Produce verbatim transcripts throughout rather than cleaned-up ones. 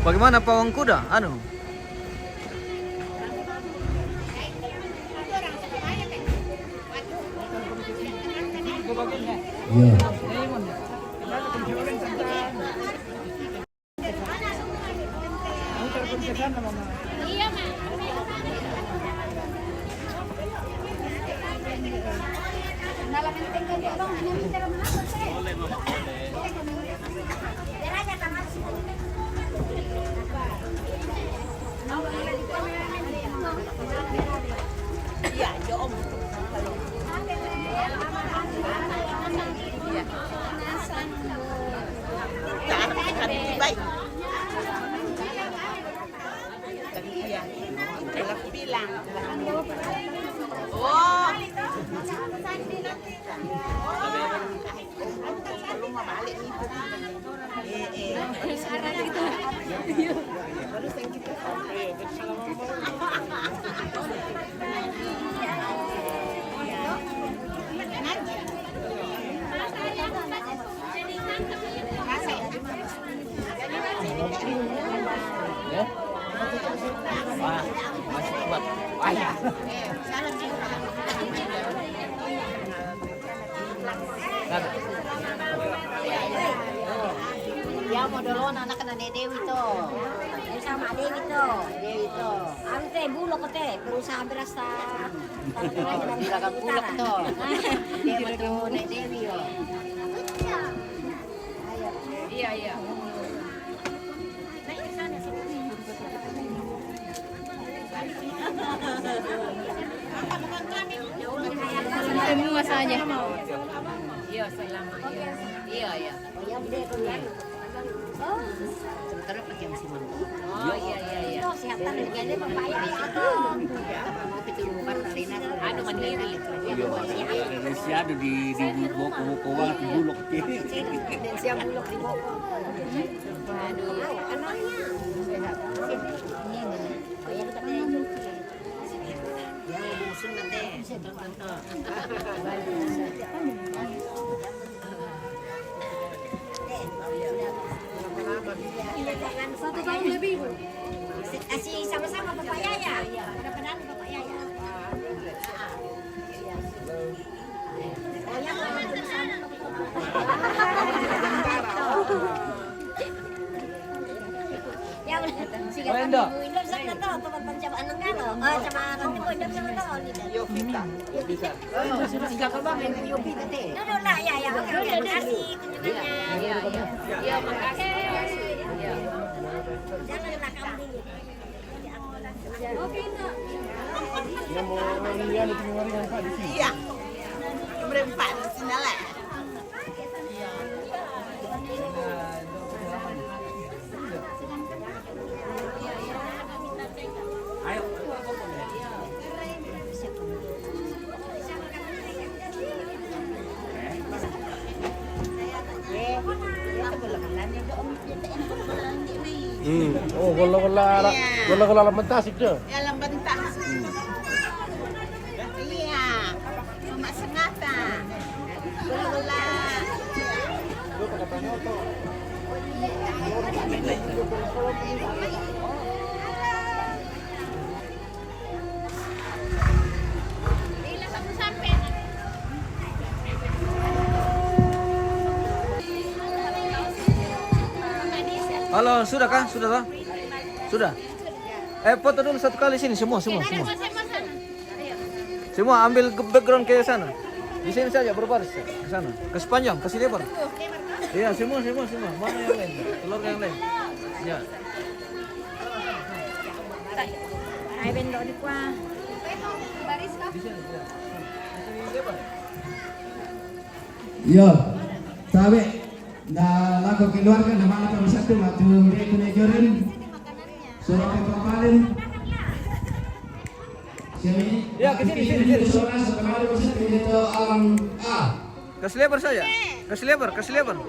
Bagaimana pawang kuda? Anu. Iya. Ya, modolona anak na Nek Dewi to. Yang sama Dewi to. Dewi to. Anu te, Bulog te, perusahaan beras ta. Bilang Bulog to. Dia betul Nek Dewi yo. Iya, iya. Semua saja. Iya, selama iya. Iya, iya. Sementara pakai musim. Oh, iya, iya, iya. Anu mandiri. Indonesia ada di di boko-boko banget, Bulog. Indonesia Bulog di boko. Aduh. Satu tahun lebih, Bu. Kasih sama-sama Bapak Yaya. Mudah-mudahan Bapak Yaya. Ya, udah. Siga kami Indo. Indo sama to, teman-teman sama Anang Galo. Oh, sama Ranti Boy, Indo sama to, Indo. Yo, kita. Yo, kita. Siga ka ba, main Yo, kita, te. Dulu lah, ya, ya. Oke, oke. Makasih kunjungannya. Iya, iya. Iya, makasih. Iya. Janganlah kamu dulu. Iya. Berempat di sini lah. Hmm. Oh, golla-golla, iya, golla-golla lamban tasik tu. Ya, lamban tasik. Hmm. Iya. Cuma sengata. Golla-golla. Halo, sudah kah? Sudah kah? Sudah. Eh, foto dulu satu kali sini, semua, semua, semua. Semua ambil ke background ke sana. Di sini saja, berbaris ke sana. Kasih panjang, kasih lebar. Iya, semua, semua, semua. Mana yang lain? Keluarga yang lain. Ya. Ay, bendo di kuah. Iya. Tabe, nda lako keluarga, na mana pa masatu, matu mbe kune joren. Sura pe papalen. Ya, ke sini, sini, sini. Sura sebenarnya masatu, itu alam A. Kasih lebar saja. Kasih lebar, kasih lebar.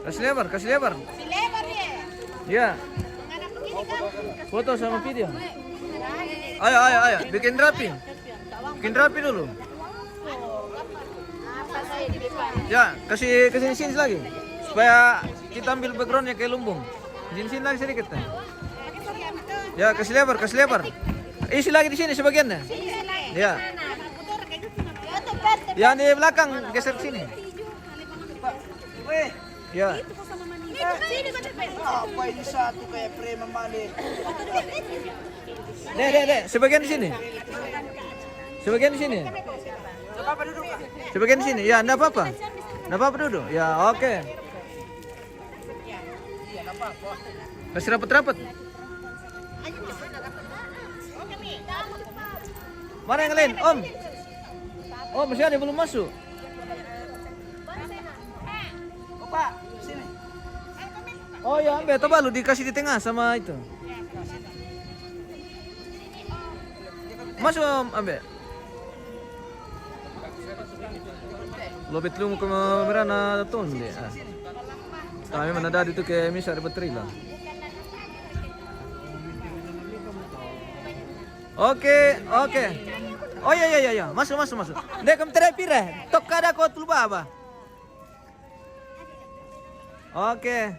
Kasih lebar, kasih lebar. Ya. Foto sama video. Ayo, ayo, ayo. Bikin rapi. Bikin rapi dulu. Ya, kasih, kasih sini lagi. Supaya kita ambil backgroundnya kayak lumbung. Sini, sini lagi sedikit. Ya, kasih lebar, kasih lebar. Isi lagi di sini sebagiannya. Ya. Yang di belakang geser ke sini. Ya. Apa ini satu kayak preman mane? Deh, deh, deh. Sebagian di sini. Sebagian di sini. Sebagian di sini. Ya, enggak apa-apa. Enggak apa-apa duduk. Ya, oke. Kasih rapat-rapat. Mana yang lain, Om? Oh, masih ada belum masuk. Oh ya, ambil, coba lu dikasih di tengah sama itu. Masuk, Om, ambil. Lobet lu ke merana tonde. Ah. Kami mana tadi tu ke misa ada betrila. Oke, oke. Oh ya, ya, ya, ya. Masuk, masuk, masuk. Dek, kamu tadi pire? Tok kada kau tuluba apa? Oke.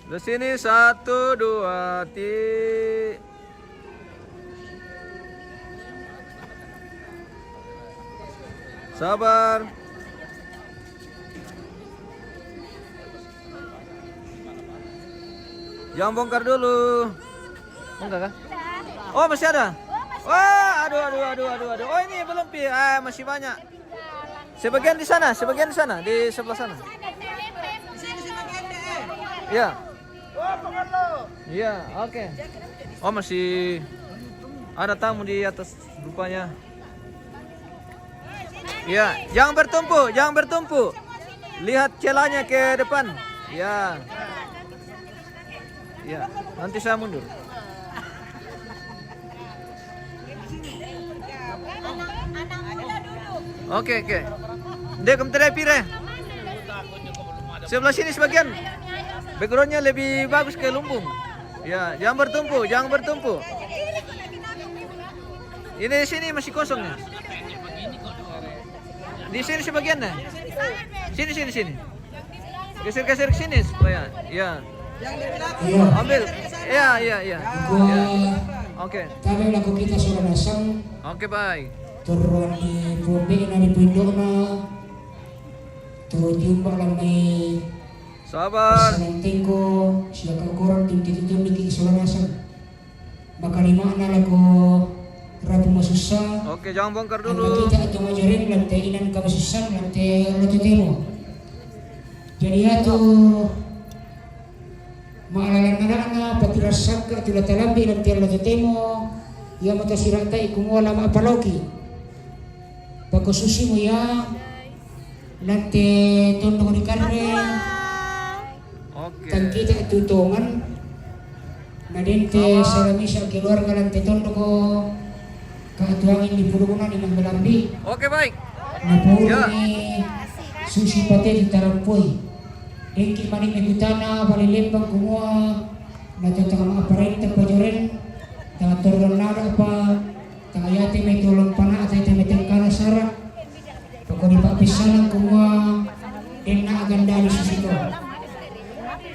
Di sini satu, dua, ti. Sabar. Jangan bongkar dulu. Bongkar kah? Oh, masih ada? Wah, aduh, aduh, aduh, aduh, aduh. Oh, ini belum, Pi. Ah, masih banyak. Sebagian di sana, sebagian di sana, di sebelah sana. Ya. Ya, oke. Oh, masih ada tamu di atas rupanya. Ya, jangan bertumpuk, jangan bertumpuk. Lihat celahnya ke depan. Ya. Ya, nanti saya mundur. Oke, oke. Dek, kamu tadi pire? Sebelah sini sebagian. Backgroundnya lebih bagus ke lumbung. Ya, jangan bertumpuk, jangan bertumpuk. Ini sini masih kosong ya. Di sini sebagian nah. Sini, sini, sini. Geser-geser ke sini supaya. Ya. Iya. Ambil. Ya, ya, ya. Aku, ya. Oke. Kami laku kita sudah masang. Oke, baik. Turun di pundikna, di pundukna. Turun jumpa lamai. Sabar. Pasangan tingko, siapa kurang tim kita tuh di sudah masang. Maka lima na laku rapu masussa. Oke, jangan bongkar dulu. Angka kita atau majoring lante inan ka masussa lante lo tutemo. Jadi atu maalalan anak-anak patirasaka tu latalambi lante lo tutemo. Ia mata sirata iku mola ma apaloki. Pakosusimu ya. Lante tondok di karre. Oke. Tangkita tu tongan. Na dente salamisa keluarga lante tondoko. Katuangin di pulungna ni manggalambi. Oke, baik. Na puruni susi pate di tarampoi. Dengki mani mekutana bali lembang kumua. Na totanga ma aparenta pajoren. Tanga torron nada apa. Tanga yate mai tolong pana ata ita mai tengkana sara. Poko di papisanan kumua denna agandani susito.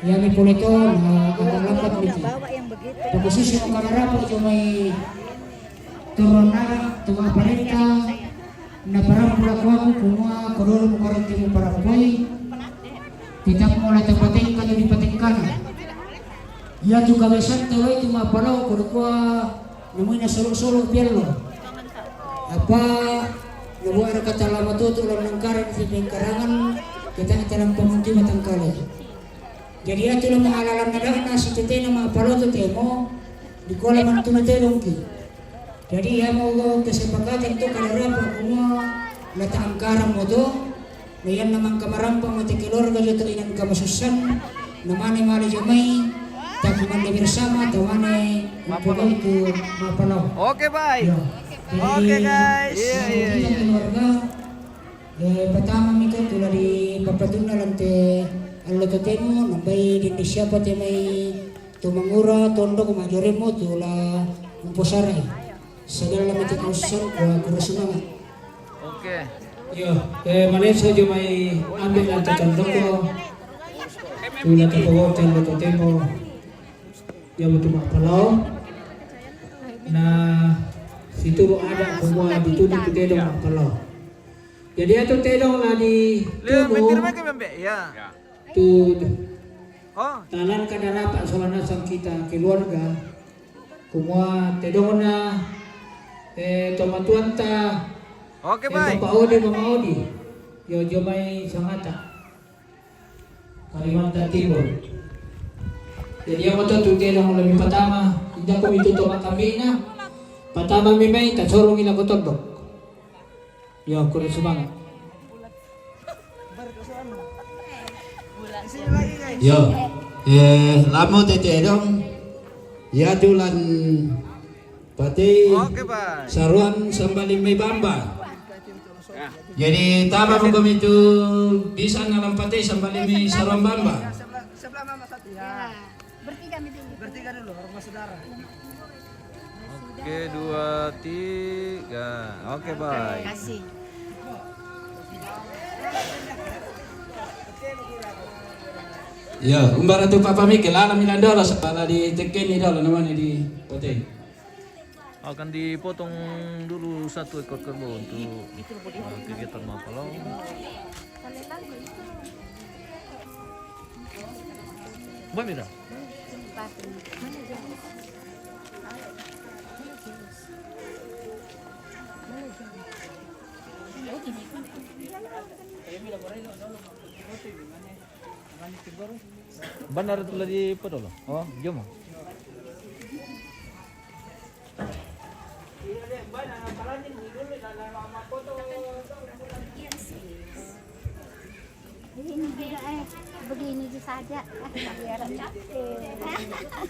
Yami pole to na agak lambat miki. Poko susu makanarapo jo mai turun nara tu aparenta. Na parampu laku aku kumua kodolo mukaranti mu parapoi. Pitang mola tapatengka tu di patengkana. Ia tu kabiasaan tau itu mapalao kodokua. Namanya solo-solo piallo. Apa nabuat kata lama tutu lam nangkaran si pengkarangan kita dalam pemukiman tangkale. Jadi atu lam alalan nadana si tetena ma paloto temo di kolam mantuna telongki. Jadi ya mau kesepakatan tu kalau rapat semua letak angkaran moto. Lian namang kamarang pamate keluarga joto inan kamasussan. Namane male jomai. Takumande bersama tamane. Mapalo. Itu mapalo. Oke, baik. Ya. Jadi, oke, guys. Iya, iya, iya. Keluarga. Eh, pertama mika tula di papatunna lante allo totemo nambai di siapa temai tu mangura tondok majoremo tula umposarai. Segala mate kamasussan kua kura semangat. Oke. Yo, eh, maneso jo mai ambil lantai tondoko. Tula tapagotel lo totemo, jabu tu ma'palao. Na situru ada kumua ditudu tu tedong ma'palao. Jadi atu tedong la di Leo, tunu, mentir mai ke bembe, ya. Tu Oh, talan kada rapat sola nasang kita keluarga. Kumua tedongna, eh, tomatuanta, oke, eh, baik. Papa Odi, Mama Odi. Yo, jo mai Sangata, Kalimantan Timur. Jadi, yang oto tu tedong lebih pertama, inda ko itu toma kambina. Pertama mi mai, tasorong ila ko tondok. Yo, kurang semangat. Yo, eh, lamo tete dong. Ya, tulan patei. Oke, Pak. Saruan sambali mai bamba. Jadi, taba mo kami tu bisa na lam patei sambali mai saruan bamba. Sebelah, sebelah Mama satu. Ya. Bertiga mi dulu. Bertiga dulu, rumah saudara. Oke, dua, tiga. Oke, baik. Kasih. Ya, umbara tu papa Mikel, ala milan dolo, sepala di tekeni dolo, namanya di Pote. Akan dipotong dulu satu ekor kerbau untuk, eh, kegiatan mapalong. Mbak Mira. Benar tu lagi apa dulu? Oh, jom. Ini juga, eh, begini saja. Ah, biar capek.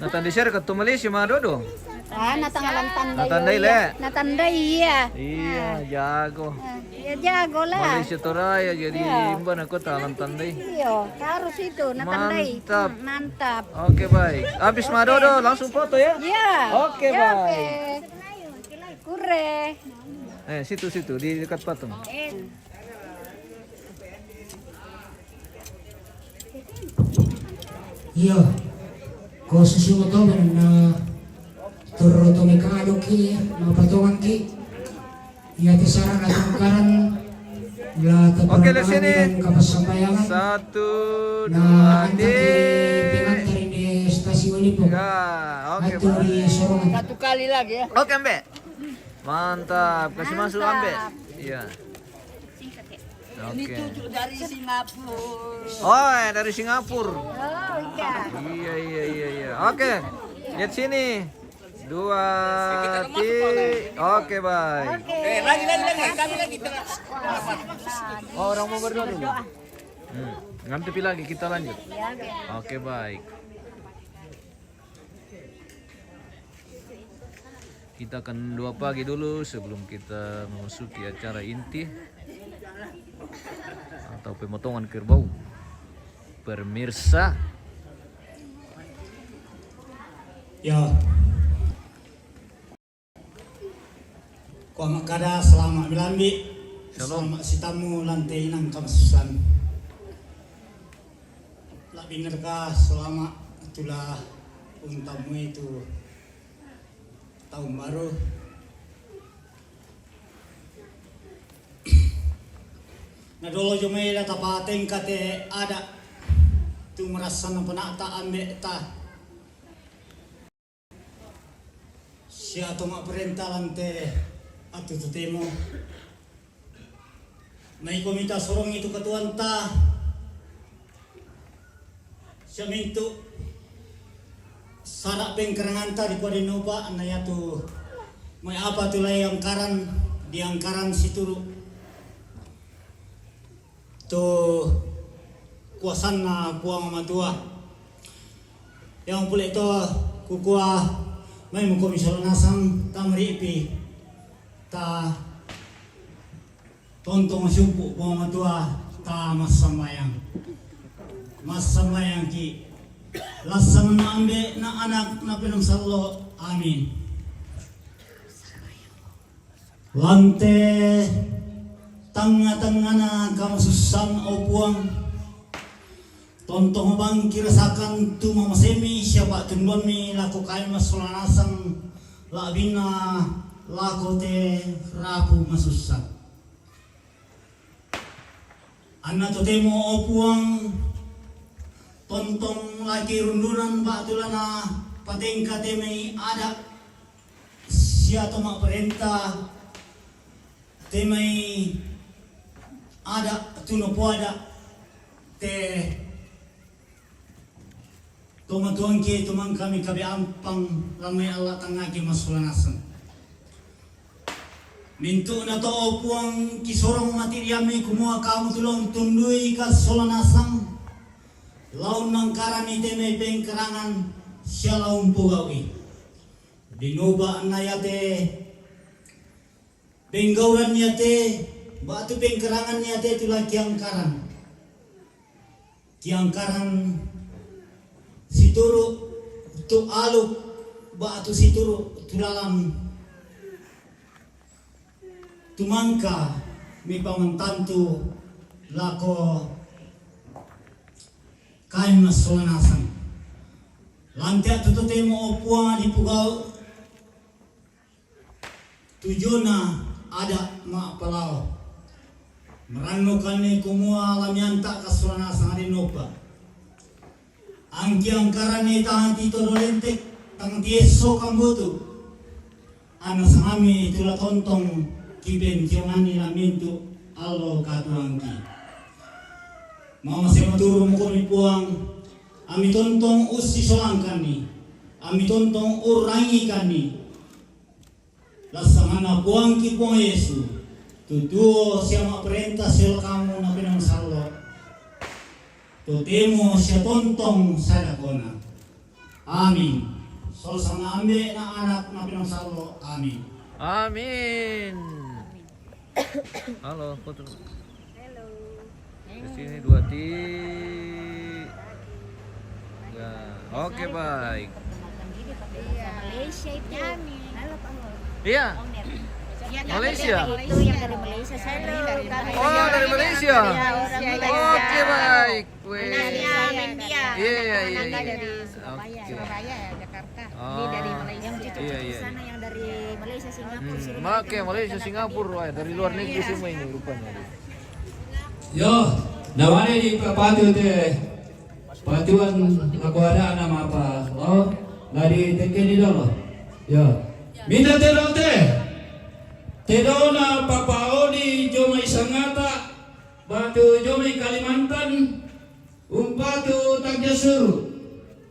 Natandai sira ka tu Malaysia ma dodo. Ah, natang alam tandai. Natandai, iya, le. Natandai, iya. Iya, jago. Ah, ya jago lah. Malaysia Toraya jadi imba na kota alam tandai. Iya, harus itu, natandai. Mantap. Hmm, mantap. Oke, baik. Habis ma dodo, langsung foto ya? Iya. Oke, ya, baik. Oke. Kure. Eh, situ, situ, di dekat patung. Eh. Iya. Ko susu mo to, na turu to me kado ki, na patungan ki. Iya, tu sarang atau karan la. Oke, di sini. Kapas sampayangan. Satu, dua, tiga. Pengantar di stasi Walipo. Ya, oke, Pak. Di sorongan. Satu kali lagi ya. Oke, Mbak. Mantap, kasih masuk, Ambe. Mantap. Iya. Ini cucu dari Singapura. Oh, eh, dari Singapura. Oh, iya. Iya, iya, iya, iya. Oke. Lihat sini. Dua, tiga. Oke, baik. Oke. Eh, lagi, lagi, lagi. Kami lagi tengah. Oh, orang mau berdoa dulu. Hmm. Nanti pi lagi kita lanjut. Iya, oke. Oke, baik. Kita akan doa pagi dulu sebelum kita memasuki acara inti atau pemotongan kerbau. Pemirsa. Ya. Ko makkada, selamat melambi. Shalom. Selamat sitamu lante inang kamasusan. Labbi nerka selamat tula untammu itu tahun baru. Nadolo jomai la tapatengka te ada tu merasa na penata ambe ta. Sia to mapparenta lante attu totemo. Naiko mita sorongi tu katuanta, sia mintu sara pengkaranganta ri kuadenopa, na yatu mai apa tu lai angkaran, diangkaran situru tu kuasanna Puang Matua. Yang pule to kukua, mai muko misolo nasang tamaripi ta tontong syupu Puang Matua ta massambayang. Massambayang ki. Lassanna ambe na anak na penang sallo. Amin. Lante tangnga-tangngana kamasussan, o Puang, Tontong bang kirasakan tu mamasemi siapa tunduanmi lako kami masola nasang, la'binna lako te rapu masussa. Anna totemo, o Puang, tontong laki rundunan ba'tu lana patengka te mai ada sia to ma'parenta te mai ada tu napoada te tomatuangki, tumang kami kabe ampang lamai Allah tangngaki masola nasang. Mintu'na to, o Puang, kisorong mati riammi kumua kamu tulong tundui kasola nasang, laun nangkarani te mai pengkarangan sia laun pogau'i. Dinoba na yate penggauran yate ba'tu pengkarangan yate tu la kiangkaran. Kiangkaran situru tu aluk ba'tu situru tu lalan tumangka mi pamantantu lako kami masola nasang. Lantea tu totemo, o Puang, dipogau tujuna ada ma'palao. Marannu kami kumua lamianta kasola nasang adenopa. Angki angkarani tangti todo lentek, tangti esso kambutu. Ana sangami tu la tontong kipentionganni lamintu allo katuangki. Mau masemo turu mukomi Puang, ami tontong ussisolangkanni, ami tontong urrangikanni. Lassanganna Puangki Puang Yesu, tutuo sia ma'parenta siolo kamu napenang sallo, totemo sia tontong sadakona. Amin. Sosanna Ambe na Anak napenang sallo. Amin. Amin. Halo, foto. Halo. Di sini dua, tiga. Oke, baik. Iya. Malaysia itu. Halo, Pak Hol. Iya. Iya, Malaysia. Itu yang dari Malaysia. Saya dari Malaysia. Oh, dari Malaysia. Iya, orang Malaysia. Oke, baik. Weh. Anaknya India. Iya, iya, iya. Anaknya dari Surabaya. Oke. Surabaya ya, Jakarta. Ini dari Malaysia. Yang cucu-cucu sana yang dari Malaysia, Singapura, Sri Lanka. Oke, Malaysia, Singapura, wah, dari luar negeri semua ini rupanya. Yo, namanya di patu te patuan lagu ada nama apa? Oh, dari tekeni dolo. Yo. Minta tero te. Tedona papaoni jomai Sangata, batu jomai Kalimantan, umpatu tagja suru.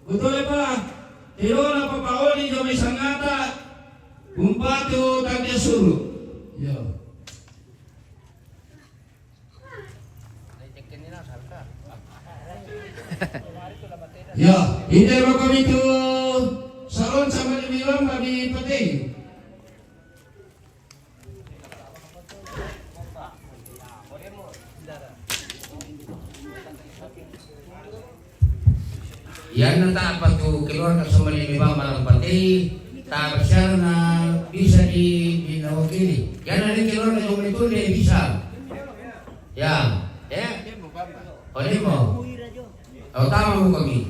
Betul ya, Pak? Tedona papaoni jomai Sangata, umpatu tagja suru. Yo. Ya, ide mako mitu salon sama dibilang bagi penting. Iyanna ta'pa tu keluarga somali memang malam pati, ta'pa siarna bisa di, di nawakili. Iyanna di keluarga somali tu dia bisa. Ya, ya. Odemo. Utama kami.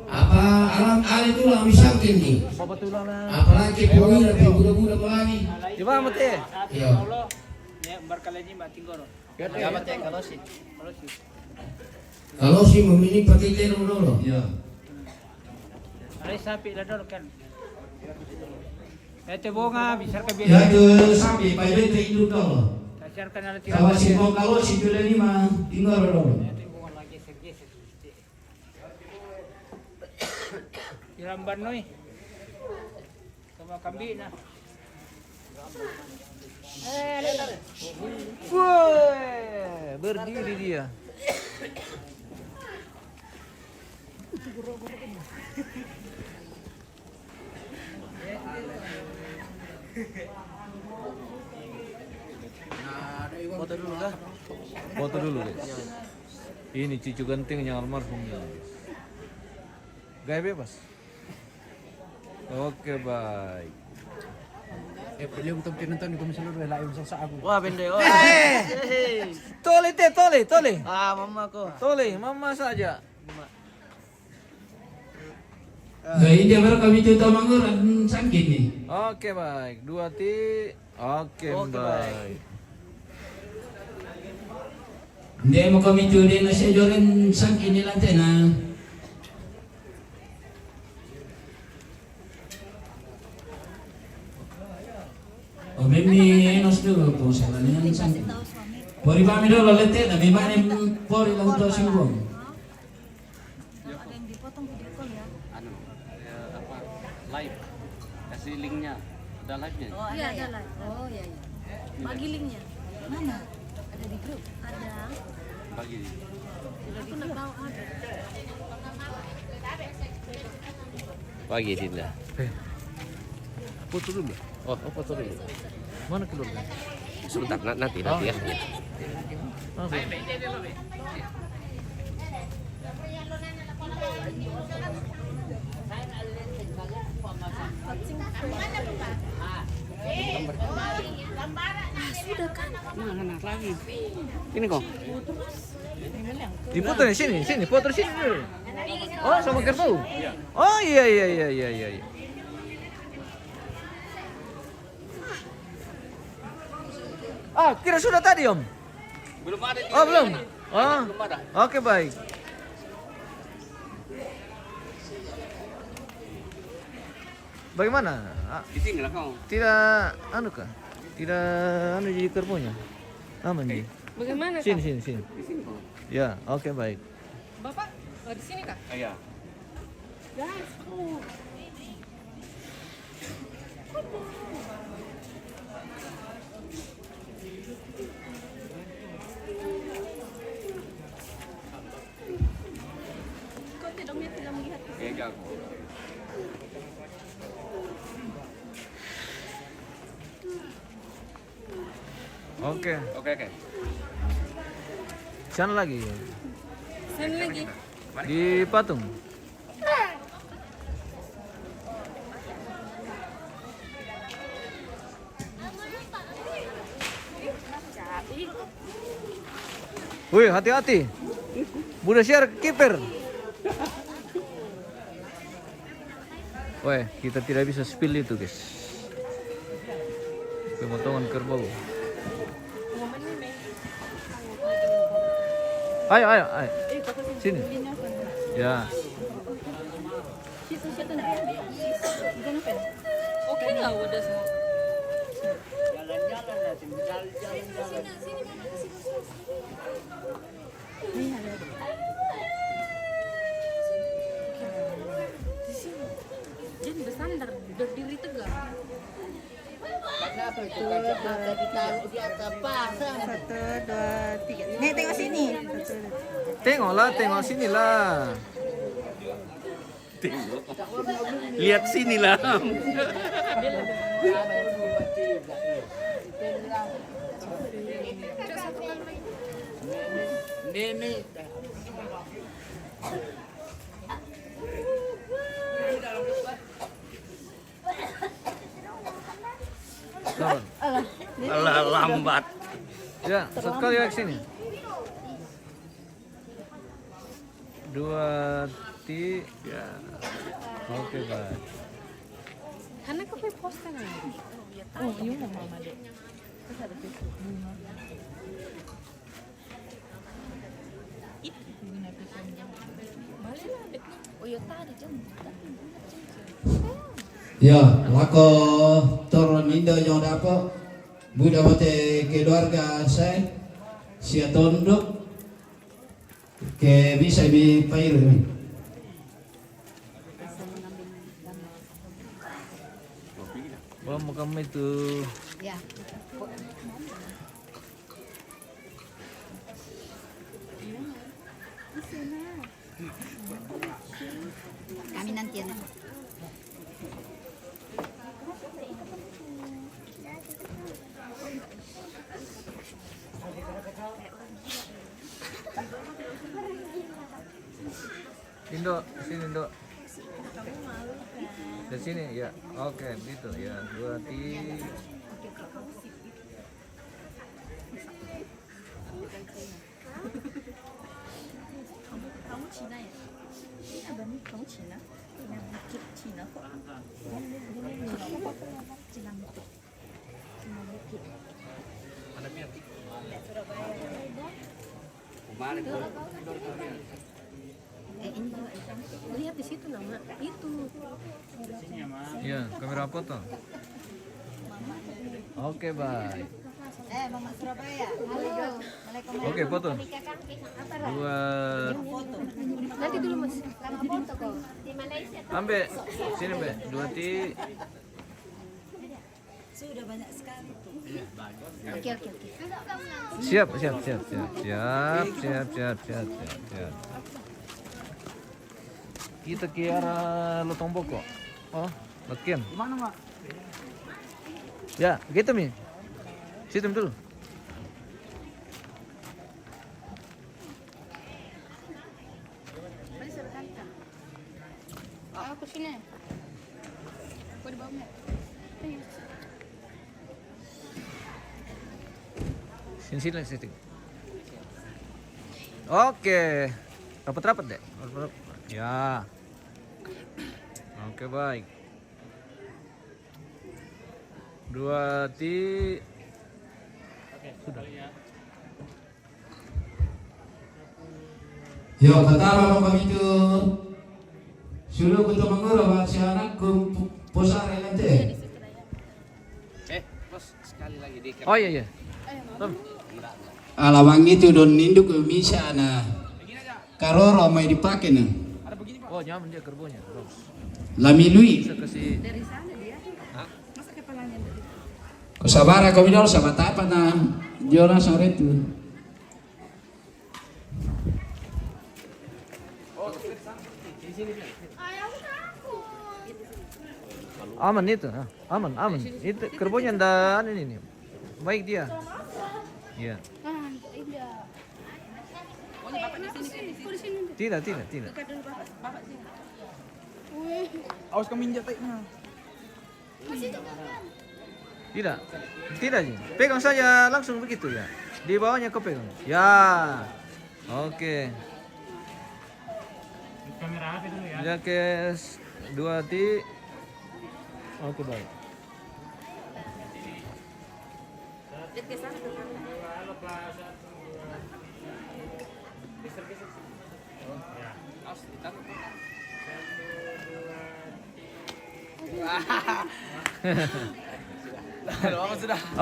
Apa alam ale tu lah misangkin ni. Apalagi pemula, pemuda-muda apalagi. Coba mati. Iya. Ya, berkali ini mati kono. Kalau si, kalau si memilih pakai terong dulu. Iya. Ada sapi lah dulu kan. Ete bonga bisa ke. Ya, itu sapi, pai bete itu dulu. Kasarkan ada tiga. Kalau si mau, kalau si sudah lima, tinggal dulu. Ete bonga lagi segeser. Ilamban noi. Sama kambing nah. Wah, berdiri dia. Foto dulu kah? Foto dulu, guys. Ini cucu gantengnya almarhum ini. Gaya bebas. Oke, baik. Beliau betul-betul nonton di Komisi Loro, lah, yang susah aku. Wah, bende. Oh. Eh! Tole te, tole, tole. Ah, mama ko. Tole, mama saja. Nah, ini baru kami tu tahu mangur, hmm, sangkin ni. Oke, baik. Dua ti. Oke, oke, baik. Baik. Nde mo kami tu de na sejoren sangkin ni lantena. O, memi enos dulu, po salanian sangkin. Pori bami dolo lete, na mi mane pori lau to simbong. Kalau ada yang dipotong video call ya. Anu, eh, apa, live. Kasih linknya. Ada live-nya? Oh, iya, ada, iya, live. Oh, iya, iya. Bagi linknya. Mana? Ada di grup. Ada. Bagi. Aku nggak tahu ada. Pagi, Dinda. Eh. Foto dulu. Oh, oh, foto dulu. Mana keluarga? Sebentar, na-, nanti, nanti ya. Oh. Oke. Ah, sudah kan? Mana lagi? Ini kok. Diputar di sini, sini, putar sini dulu. Oh, sama kerbau. Oh, iya, iya, iya. Ah, kira sudah tadi, Om? Belum ada. Oh, belum. Oh. Belum ada. Oke, baik. Bagaimana? Ah, di sini lah kau. Tidak anu kah? Tidak anu jadi kerbaunya? Aman, eh, ji? Bagaimana, sini, kah? Sini, sini. Di sini kau. Ya, oke, baik. Bapak, oh, di sini kah? Ah, iya. Guys, oh. Kok tidaknya tidak melihat ke sini? Oke. Oke, oke. Sana lagi. Sana lagi. Di patung. Wih, hati-hati. Buda siar kiper. Weh, kita tidak bisa spill itu, guys. Pemotongan kerbau. Ayo, ayo, ayo. Sini. Ya. Oke lah, udah semua. Jalan-jalan lah, jalan-jalan. Jangan bersandar, berdiri tegak. Kenapa itu kacamata ditaruh di atas pasang? Satu, dua, tiga. Nih, tengok sini. Satu, dua. Tengoklah, tengok sinilah. Tengok. Lihat sinilah. Ini, ini. Alah, lambat. Ya, sekali lagi sini. Dua, tiga. Oke, baik. Karena kau posting aja. Oh, iya, mau mama deh. Terus ada Facebook bunga. Ya, lako turun indo yang dapat. Buda mate keluarga saya, sia tondok, ke bisa mi pairu mi. Belum kami tuh. Ya. Kami nanti ya. Indo, sini, Indo. Kamu malu kan? Di sini ya. Oke, begitu ya. Dua, tiga. Kamu, kamu Cina ya? Ini apa nih? Kamu Cina? Cina bukit, Cina kok. Cina bukit. Cina bukit. Ada Surabaya. Kemarin. Eh, ini juga. Lihat di situ nama itu. Ya, kamera foto. Oke, baik. Eh, Mama Surabaya. Halo. Oke, foto. Dua. Nanti dulu, Mas. Ambil. Sini, Mbak. Dua, ti. Sudah banyak sekali. Oke, oke, oke. Siap, siap, siap, siap, siap, siap, siap, siap, siap. Kita ke arah Lotomboko. Oh, latihan. Di mana, Mak? Ya, gitu mi. Situ mi dulu. Aku sini. Aku di bawah. Sini, sini, sini. Oke. Rapat-rapat, Dek. Rapat-rapat. Ya. Oke, baik. Dua, ti. Sudah. Yo, katama mo kami tu. Sulu ko to mangura ba si anakku posare nanti. Eh, Bos, sekali lagi dikit. Oh, iya, iya. Tom. Alawang itu don ninduk misa na karoro mai dipake na. Oh, nyaman dia kerbonya, Bos. Lamilui. Bisa kasih. Dari sana dia. Hah? Masa kepalanya dari? Ko sabara ko midol sama tapa na. Jona sore tu. Aman itu, ah, aman, aman. Itu kerbonya ndak anu ini. Baik dia. Iya. Tidak, tidak, tidak. Awas kamu injak taiknya. Tidak. Tidak, Ji. Pegang saja langsung begitu ya. Di bawahnya kau pegang. Ya. Oke. Kamera H P dulu ya. Ya, guys. Dua, ti. Oke, baik. Geser, geser.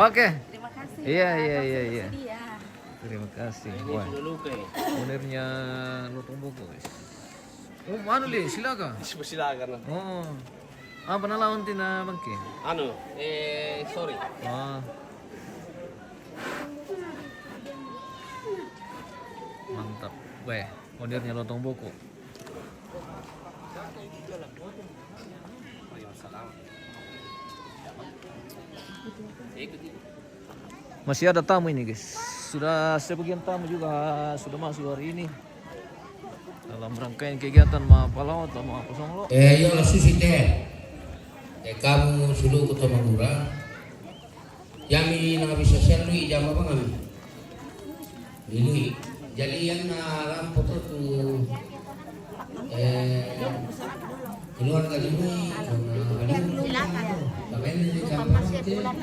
Oke. Terima kasih. Iya, iya, iya, iya. Terima kasih. Wah. Ownernya Lotomboko, guys. Oh, anu, Li, silakan. Silakan. Oh. Apa na lawan tina bangke? Anu, eh, sorry. Wah. Mantap. Weh, ownernya Lotomboko. Masih ada tamu ini, guys. Sudah sebagian tamu juga sudah masuk hari ini dalam rangkaian kegiatan ma palawa atau ma kosong lo. Eh, iyo, susi te. Eh, kamu sulu ko to mangura. Yami na bisa selui jama bangami. Ini jadi yang na lampu tu tu, eh, keluarga ini karena ini.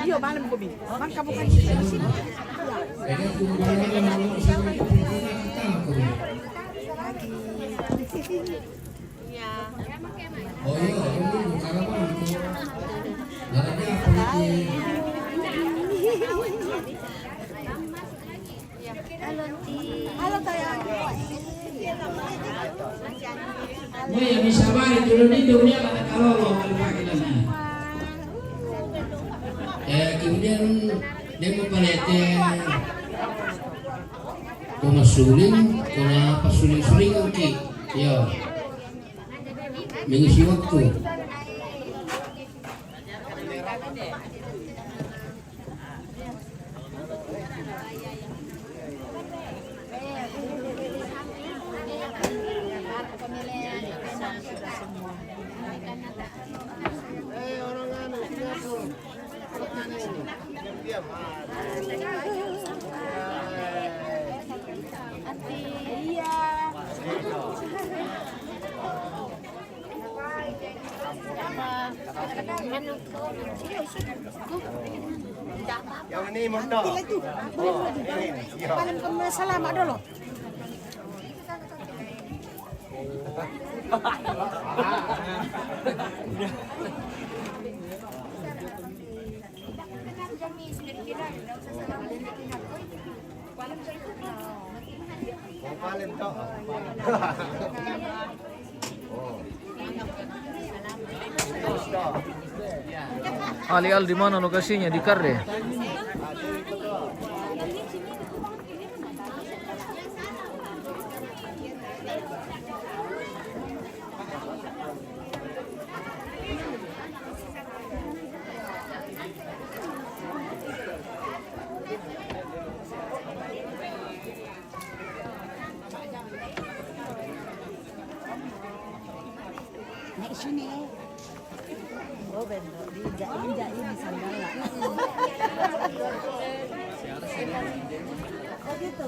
Iyo, malam ko bi. Man kamu kan. Jadi aku mau malam ini kita aku. Iya. Oh iya, ini bukan apa itu. Ada apa itu? Halo, Ti. Halo, sayang. Mo ya bisa balik dulu ni dunia mana kalau mau balik lagi. Eh, kemudian dia mau balik, eh, ko masuling, ko na pasuling-suling ki. Iyo. Mengisi waktu. Yang ini montok. Paling kena salah mak dulu. Ali, Al, di mana lokasinya? Di Karre? Nek sini. Oh, bentuk. Diinjak-injak ini sandal lah. Oh, gitu.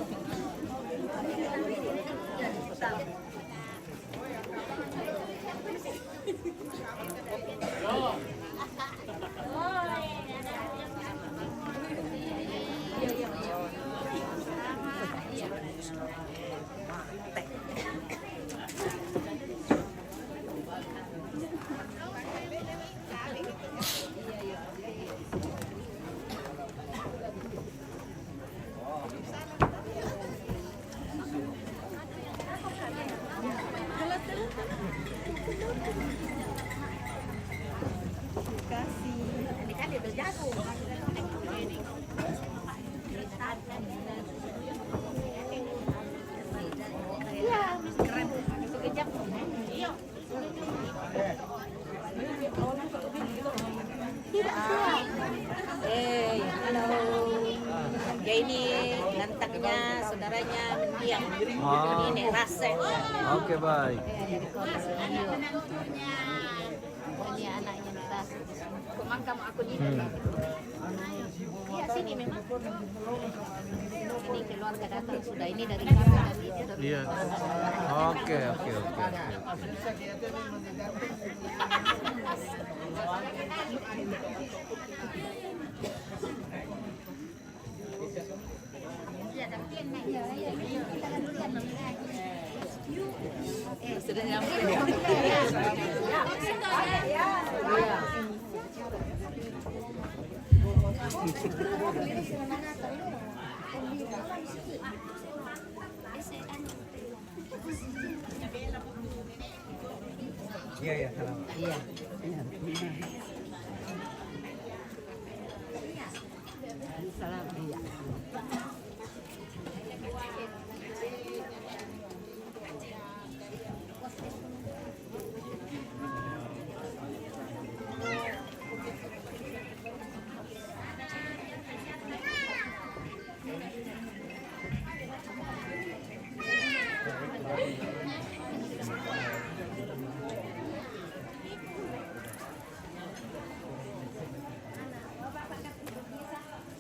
Eh, halo. Ya, ini nantangnya saudaranya mendiang. Ah. Ini Nek Rase. Oke, baik. Ini anaknya Nek Rase. Kok mangkam aku ini? Hmm. Iya, sini memang. Ini keluarga datang sudah. Ini dari kami tadi. Iya. Oke, oke, oke, oke, oke. Iya, iya, salam. Iya. Salam, iya.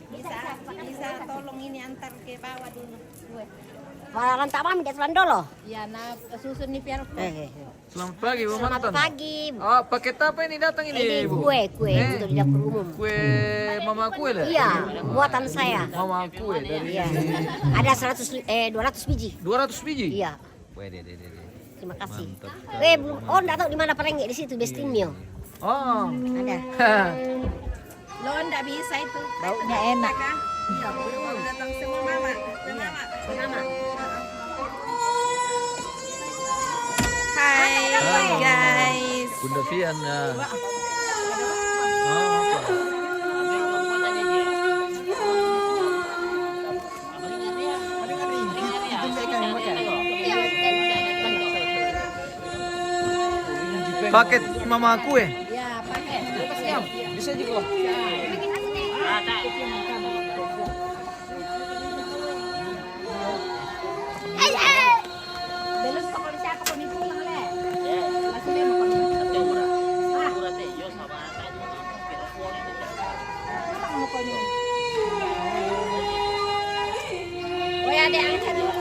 Bisa, bisa tolong ini antar ke bawah dulu. Weh. Wah, lantak mami, dia tulang dulu. Ya, nah, susun nih, Pian. Eh, eh, eh. Selamat pagi, Bu Mantan. Selamat pagi. Oh, paket apa ini datang ini, Bu? Ini kue, kue untuk di dapur umum. Kue mama kue lah? Iya, buatan saya. Mama kue dari... Iya. Ada seratus, eh, dua ratus biji. Dua ratus biji? Iya. Weh, deh, deh, deh, deh. Terima kasih. Mantap sekali. Eh, belum. Oh, nggak tahu di mana perengek di situ, Bestimio. Oh. Ada. Lo ndak bisa itu. Baunya enak. Kan? Iya, betul. Datang semua mama. Iya. Mama. Mama. Hai, guys. Bunda Fian, ya. Ah, apa? Paket mama kue. Ya, pakai. Bisa juga. Belum pokoknya siapa kau ni pulang, Le? Masih dia mau kau ni. Ah. Pulang mau kau ni. Woi, adek angkat dulu.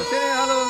Sini, halo.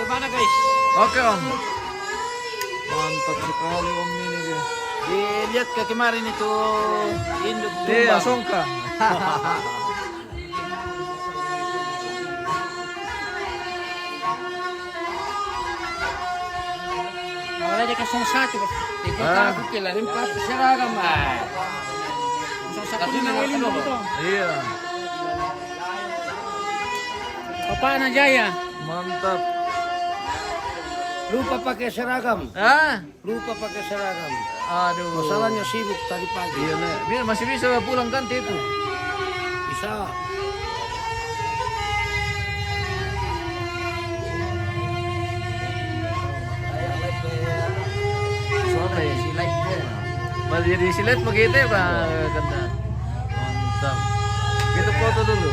Bagaimana, guys? Oke, Om. Mantap sekali, Om, ini dia. Dilihat ke kemarin itu induk. Iya, tumbang. Songka. Kalau dia kosong satu, di kota. Ah. Aku kira empat seragam, ah. Kosong satu. Tapi ini memang ini dulu. Iya. Bapak Najaya. Mantap. Lupa pakai seragam. Ah? Lupa pakai seragam. Aduh. Masalahnya sibuk tadi pagi. Iya, Nek. Biar masih bisa pulang kan, itu? Bisa. Suara ya, silat dia. Masih jadi silat begitu ya, Pak? Iya. Kena. Mantap. Kita foto dulu.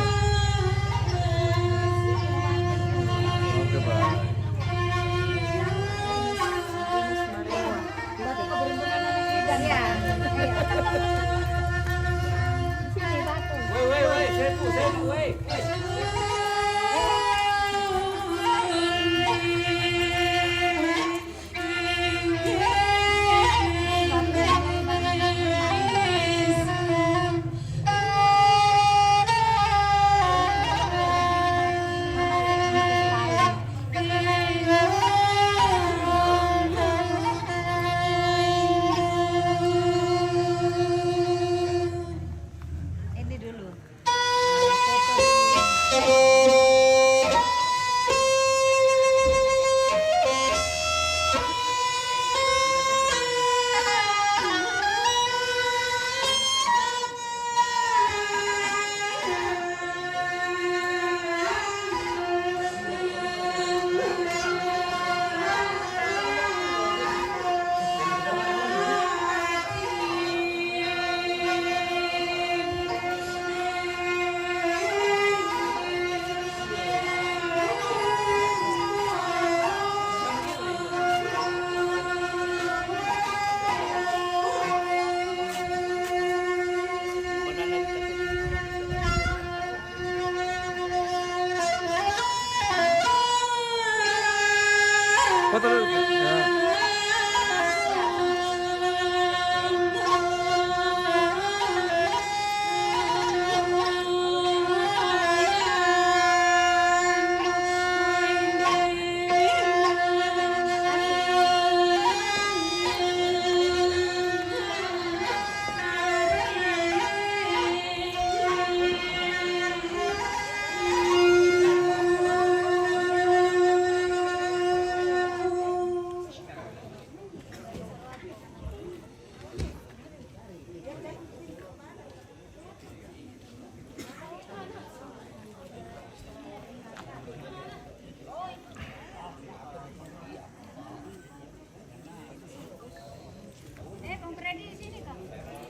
কত?